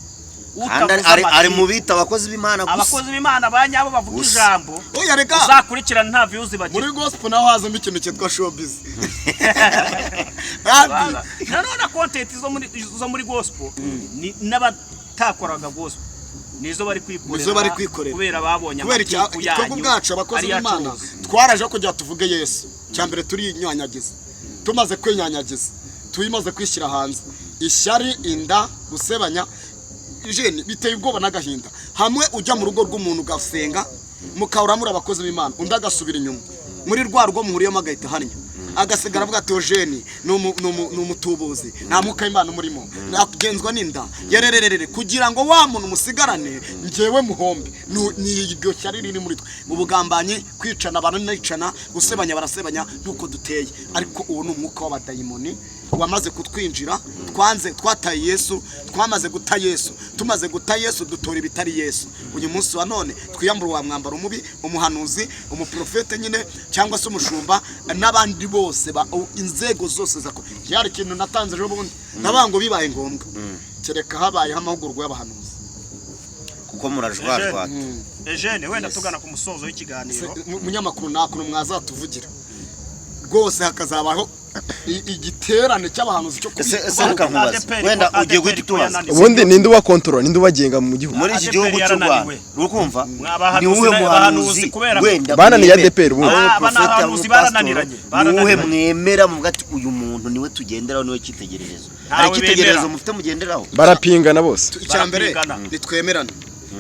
Kandi Utavuze ari mu amatiku, bita abakozi b'Imana gusa. Abakozi b'Imana ba nyabo bavuga Gusa. ijambo, Oya, reka. uzakurikirana nta views bagira. Muri gospel naho hazamo ikintu cyitwa showbiz kandi Nanone content zo muri gospel ni n'abatakoraga gospel nizo bari kwikorera. Nizo bari kwikorera. Kubera babonye Kubera amatiku twebwe yanyu ubwacu abakozi ariyo b'Imana acuruza. twaraje kugira tuvuge Yesu. Cya mbere turinyanyagiza. Tumaze kwinyanyagiza, tuyimaze kwishyira hanze, ishyari, inda, gusebanya jeni biteye ubwoba n'agahinda. Hamwe ujya mu rugo rw'umuntu ugasenga, mukahora muri abakozi b'Imana, undi agasubira inyuma muri rwa rugo muhuriyemo, agahita aharya, agasigara avuga ati: "Eugene ni umutubuzi, nta mwuka w'Imana umurimo, agenzwa n'inda yerererere," kugira ngo wa muntu musigarane, njyewe muhombe. Ni iryo shyari riri muri twe, ubugambanyi, kwicana, abantu nicana, gusebanya, barasebanya nuko duteye. Ariko uwo ni umwuka w'abadayimoni wamaze kutwinjira. Twanze, twataye Yesu. Twamaze guta Yesu, tumaze guta Yesu, dutora ibitari Yesu. Uyu munsi wa none twiyambura wa mwambaro mubi. Umuhanuzi, umuprofete nyine, cyangwa se umushumba n'abandi bose inzego zose zako byari ikintu natanze ejo bundi, ndavuga ngo bibaye ngombwa kereka habayeho amahugurwa y'abahanuzi. Kuko murajwajwata. Eugene, wenda tugana ku musozo w'ikiganiro. Munyamakuru, nta kuntu mwazatuvugira rwose hakazabaho igiterane cy'abahanuzi cyo Ese reka nkubaze. ADPR Wenda ugiye ADPR guhita utubaza. yananiwe. Ubundi ninde ubakontorora, ninde ubagenga mu gihugu? Muri iki ADPR gihugu cy'u Rwanda, yarananiwe. uri kumva, Mwabahanuzi ni uwuhe abahanuzi muhanuzi kubera- wenda Bananiye mwemera? ADPR ubundi. Abo Ah, aba ni umuprofeti, abo abahanuzi umupasitori, barananiranye, ni uwuhe barananiranye. mwemera muvuga ati: "Uyu muntu niwe tugenderaho, niwe cyitegererezo"? Ntawe Hari icyitegererezo bemera. mufite mugenderaho? Barapingana bose. Icya mbere, Barapingana. nitwemerane.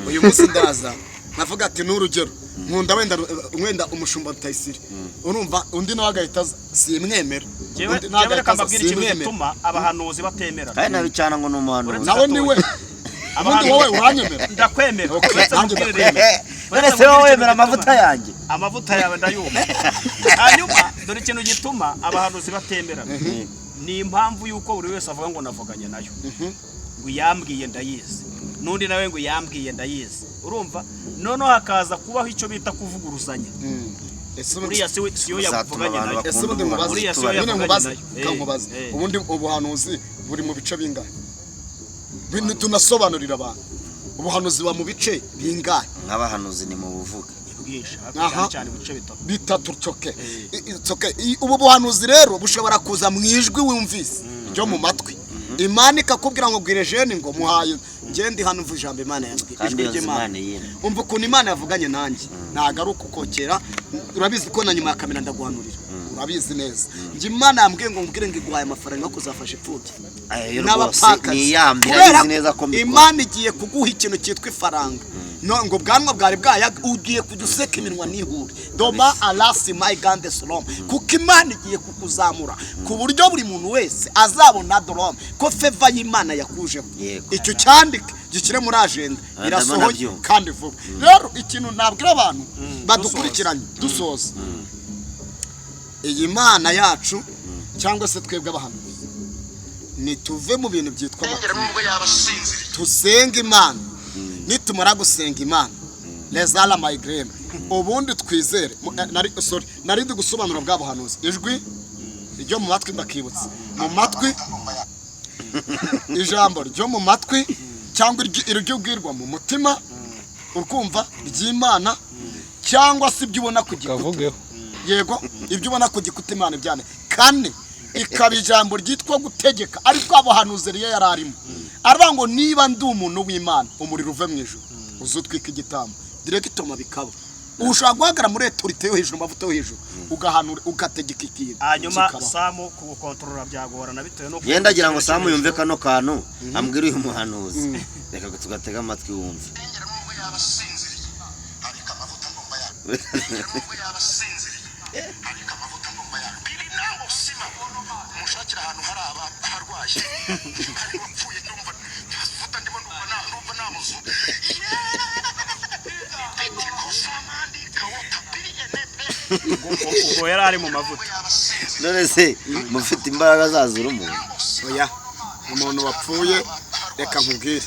Uyu munsi ndaza nkavuga ati, n'urugero, nkunda wenda umushumba Rutayisire, urumva, undi nawe agahita aza: "Simwemera." Jewe Undi nawe jewe reka agahita aza: mbabwire ikintu "Simwemera." gituma abahanuzi batemera. Kandi nabicana ngo ni umuhanuzi. Nawe niwe ubundi wowe uranyemera? Ndakwemera. Okay, Uretse nanjye mubwire ndakwemera. rero. None Uretse se wowe mubwire wemera ikintu amavuta gituma- yanjye? Amavuta yawe ndayumva. Hanyuma dore ikintu gituma abahanuzi batemera: ni impamvu y'uko buri wese avuga ngo navuganye nayo, ngo yambwiye ndayizi, n'undi nawe ngo yambwiye ndayizi. Urumva, noneho hakaza kubaho icyo bita kuvuguruzanya. Ese ubundi Uriya siyo Uzatuma yavuganye abantu nayo. Ese ubundi bakunda mubaze Uriya siyo nyine yavuganye nkubaze nayo. Kankubaze. Ubundi ubuhanuzi buri mu bice bingahe? Tunasobanurira abantu, ubuhanuzi buba mu bice bingahe? Nk'abahanuzi ni mu buvuga. Bwinshi ariko Aha. cyane cyane ibice bitatu. Bitatu, coke. It's okay. Ubu buhanuzi rero bushobora kuza mu ijwi wumvise ryo mu matwi, Imana ikakubwira ngo: "Bwire jene ngo muhaye." Ngende hano mva ijambo Imana yambwiye, Kandi ijwi iyo nzu ry'Imana. Imana yina. Umva ukuntu Imana yavuganye nanjye, ntabwo ari ukukokera. Urabizi ko na nyuma ya kamera ndaguhanurira, urabizi neza. Njye Imana yambwiye ngo mbwire ngo iguhaye amafaranga yo kuzafasha imfubyi Ayo rwose n'abapfakazi. ni iyambere. Kubera Abizi neza ko mbikora. Imana igiye kuguha ikintu cyitwa ifaranga. No ngo ubwanwa bwari bwayaga, ugiye kujya useka iminwa ntihure doba arasi mayi gande solome, kuko Imana igiye kukuzamura ku buryo buri muntu wese azabona dorome ko favor y'Imana yakujeho. Yego. Icyo cyandike, gishyire muri agenda. Ah, Birasohoye ndabyumva. kandi vuba. Rero ikintu nabwira abantu badukurikiranye dusoza, iyi Mana yacu cyangwa se twebwe abahanuzi, nituve mu bintu byitwa amatiku, tusenge Imana. Nitumara gusenga Imana rezara mayigreme, ubundi twizere. Sorry, nari ndi gusobanura bwa buhanuzi, ijwi ryo mu matwi. Ndakibutse mu matwi, ijambo ryo mu matwi cyangwa iryo ubwirwa mu mutima, urkumva, ry'Imana, cyangwa se ibyo ubona ku gikuta. Kavugeho. Yego, ibyo ubona ku gikuta Imana ibyane. Kane ikaba ijambo ryitwa gutegeka, ariko abuhanuzi Eliya yari arimo aravuga ngo: "Niba ndi umuntu w'Imana, umuriro uve mu ijuru uzutwika igitambo." Directement bikaba. Ushobora guhagarara muri autorité yo hejuru, amavuta yo hejuru, ugahanura, ugategeka ikintu Hanyuma kikabaho. Samu kugukontorora byagorana bitewe no Yenda agira ngo Samu yumve kano kantu ambwira uyu muhanuzi. Reka tugatega amatwi wumve. Nubwo yaba asinziriye, ariko amavuta ngomba yawe. Nubwo yaba asinziriye, ariko amavuta ngomba yawe. Biri naho sima mushakira ahantu hari aba aharwaye, hari uwapfuye. Ndumva amavuta ndimo, ndumva ndumva namuzu Ubwo yari ari mu mavuta. None se mufite imbaraga zazura umuntu? Oya, umuntu wapfuye, reka nkubwire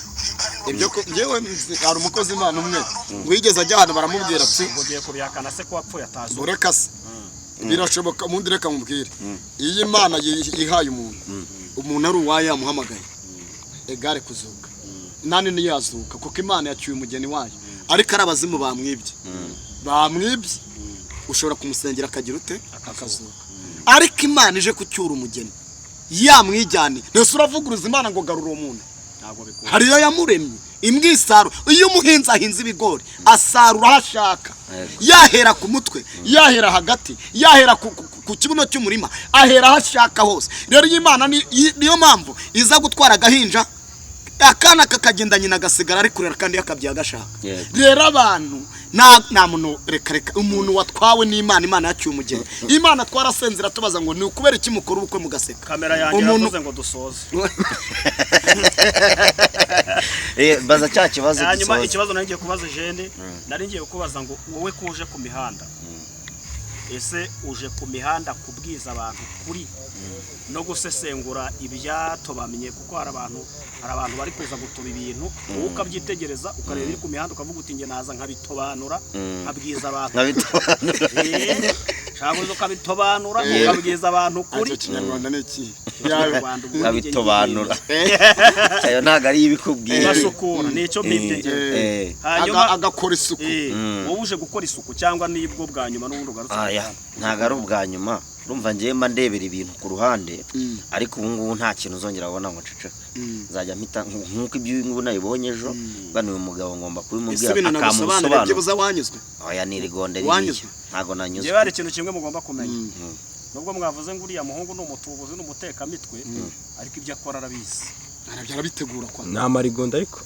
ibyo njyewe hari umukozi Imana umwe wigeze ajya ahantu, baramubwira ati Ubwo ugiye kubihakana se ko wapfuye atazi? Ureka se, birashoboka. Ubundi reka nkubwire, iyo Imana yihaye umuntu, umuntu ari uwayo, yamuhamagaye egare kuzuka nani niyo yazuka, kuko Imana yacyuye umugeni wayo. Ariko ari abazimu bamwibye, bamwibye, ushobora kumusengera akagira ute? Akazuka. Ariko Imana ije kucyura umugeni yamwijyane, ntese uravuguruza Imana ngo garura uwo muntu? Ntabwo bikunda. Hariyo yamuremye imbwisaro. Iyo umuhinzi ahinze ibigori, asarura aho ashaka, yahera ku mutwe, yahera hagati, yahera ku kibuno cy'umurima, ahera aho ashaka hose. Rero iyo Imana niyo mpamvu iza gutwara agahinja, akana kakagenda, nyina agasigara ari kurera kandi yakabyaye agashaka. Rero abantu nta muntu, reka reka, umuntu watwawe n'Imana, Imana yacyuye umugeni, Imana twarasenzera tubaza ngo ni ukubera iki mukora ubukwe mugaseka? Kamera yanjye Umuntu- yavuze ngo dusoze. Baza cya kibazo Hanyuma dusoze. ikibazo nari ngiye kubaza Jene, nari ngiye kubaza ngo wowe ko uje ku mihanda, ese uje ku mihanda kubwiza abantu kuri no gusesengura ibyatobamye? Kuko hari abantu bari kuza gutoba ibintu, wowe ukabyitegereza, ukareba ibiri ku mihanda, ukavuga uti njye naza nkabitobanura, nkabwiza abantu. Nkabitobanura. Shaka uza ukabitobanura, ukabwiza abantu kuri. Icyo Kinyarwanda ni ikihe? Kinyarwanda ubwo Nkabitobanura, ayo ntabwo ari ibikubwiye. Ugasukura nicyo mpibye njye. Hanyuma Agakora isuku. Wowe uje gukora isuku cyangwa nibwo bwa nyuma n'ubundi ugarutse ku Aya mihanda? ntabwo ari ubwa nyuma. Urumva njyewe mba ndebera ibintu ku ruhande, ariko ubu ngubu nta kintu uzongera kubona ngo nceceke. Nzajya mpita nk'uko ibyo ubu ngubu nabibonye ejo, bano uyu mugabo ngomba Ese kubimubwira ibintu akampa nagusobanurira ubusobanuro. byibuze wanyuzwe? Oya, ni irigonde ririya. Wanyuzwe? Ntabwo nanyuzwe. Njyewe hari ikintu kimwe mugomba kumenya: nubwo mwavuze ngo uriya muhungu ni umutubuzi n'umutekamitwe, ariko ibyo akora arabizi. Arabyo arabitegura kwa Ni amarigonda ariko.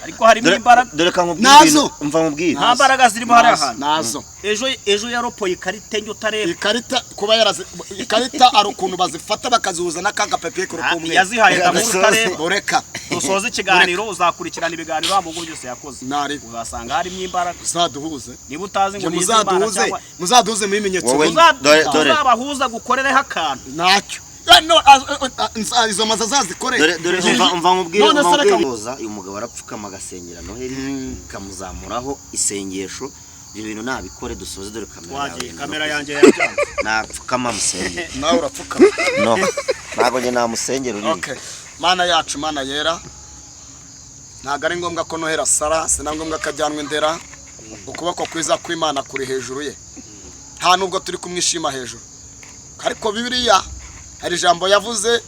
Ariko harimo Dore imbaraga. dore ka nkubwire Nazo! ibintu, umva nkubwire. Nta mbaraga zirimo hariya hantu. Nazo. Ejo yaropoye ikarita enye utareba. Ikarita kuba yarazi, ikarita ari ukuntu bazifata bakazihuza n'akaga papier k'umweru. Yazihaye Damuru utareba. Ureka. Dusoze ikiganiro, uzakurikirana ibiganiro wa muhungu byose yakoze, Nari. uzasanga harimo imbaraga. Muzaduhuze. Niba utazi ngo Njye ni iz'Imana muzaduhuze, cyangwa muzaduhuze mu bimenyetso Wowe- bine. Dore. Tuzabahuza gukorereho akantu. Ntacyo. No, izo mazu azazikore. Dore umva nkubwire. None Umva se reka nkubwire. Uyu mugabo arapfukama agasengera Noheli, ikamuzamuraho isengesho. Ibyo bintu nabikore dusoze. Dore kamera yawe. Wagiye, kamera yanjye yabyanze. Napfukama musengere. Nawe urapfukama? No, ntabwo njye namusengera uriya. Okay. Mana yacu, Mana yera, ntabwo ari ngombwa ko Nohera sara, si na ngombwa ko ajyanwa indera. Ukuboko kwiza kw'Imana kuri hejuru ye, nta nubwo turi kumwishima hejuru. Ariko Bibiliya hari ijambo yavuze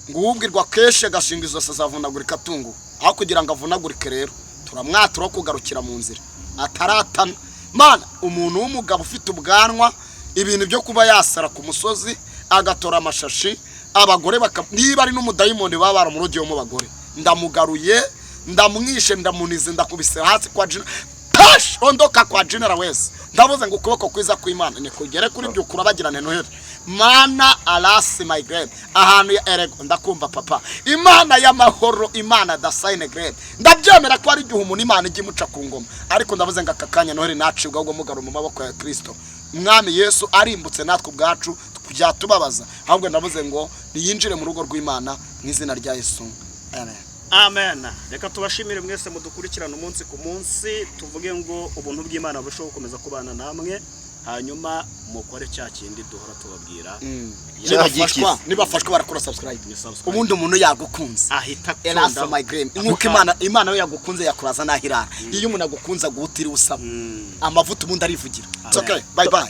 ngo uwubwirwa kenshi agashinga izosi azavunagurika atunguwe. Aho kugira ngo avunagurike rero, turamwatura wo kugarukira mu nzira ataratana. Mana, umuntu w'umugabo ufite ubwanwa, ibintu byo kuba yasara ku musozi agatora amashashi, abagore baka, niba ari n'umudayimoni baba baramurogeyemo bagore, ndamugaruye, ndamwishe, ndamunize, ndakubise hasi kwa jina tash ondoka kwa jina wese. Ndavuze ngo ukuboko kwiza kw'Imana nikugere kuri byukura bagirane Noheli. Mana arasi my grade ahantu ya erego, ndakumva papa. Imana y'amahoro, Imana dasayine grade, ndabyemera ko ari igihe umuntu Imana ijya imuca ku ngoma, ariko ndavuze ngo aka kanya Noheli nacibwa, ahubwo mugaru mu maboko ya Kristo Mwami Yesu. Arimbutse natwe ubwacu byatubabaza, ahubwo ndavuze ngo niyinjire mu rugo rw'Imana mu izina rya Yesu, amen. Amen. Reka tubashimire mwese mudukurikirana umunsi ku munsi, tuvuge ngo ubuntu bw'Imana burusheho gukomeza kubana namwe. Hanyuma mukore cya kindi duhora tubabwira. Nibafashwa barakora subscribe. Ni subscribe. Ubundi umuntu yagukunze ahita Erasa akundaho. my dream, nk'uko Imana yo yagukunze yakuraza n'aho irara. Iyo umuntu agukunze aguha utiriwe usaba. Amavuta ubundi arivugira. It's okay, bye bye.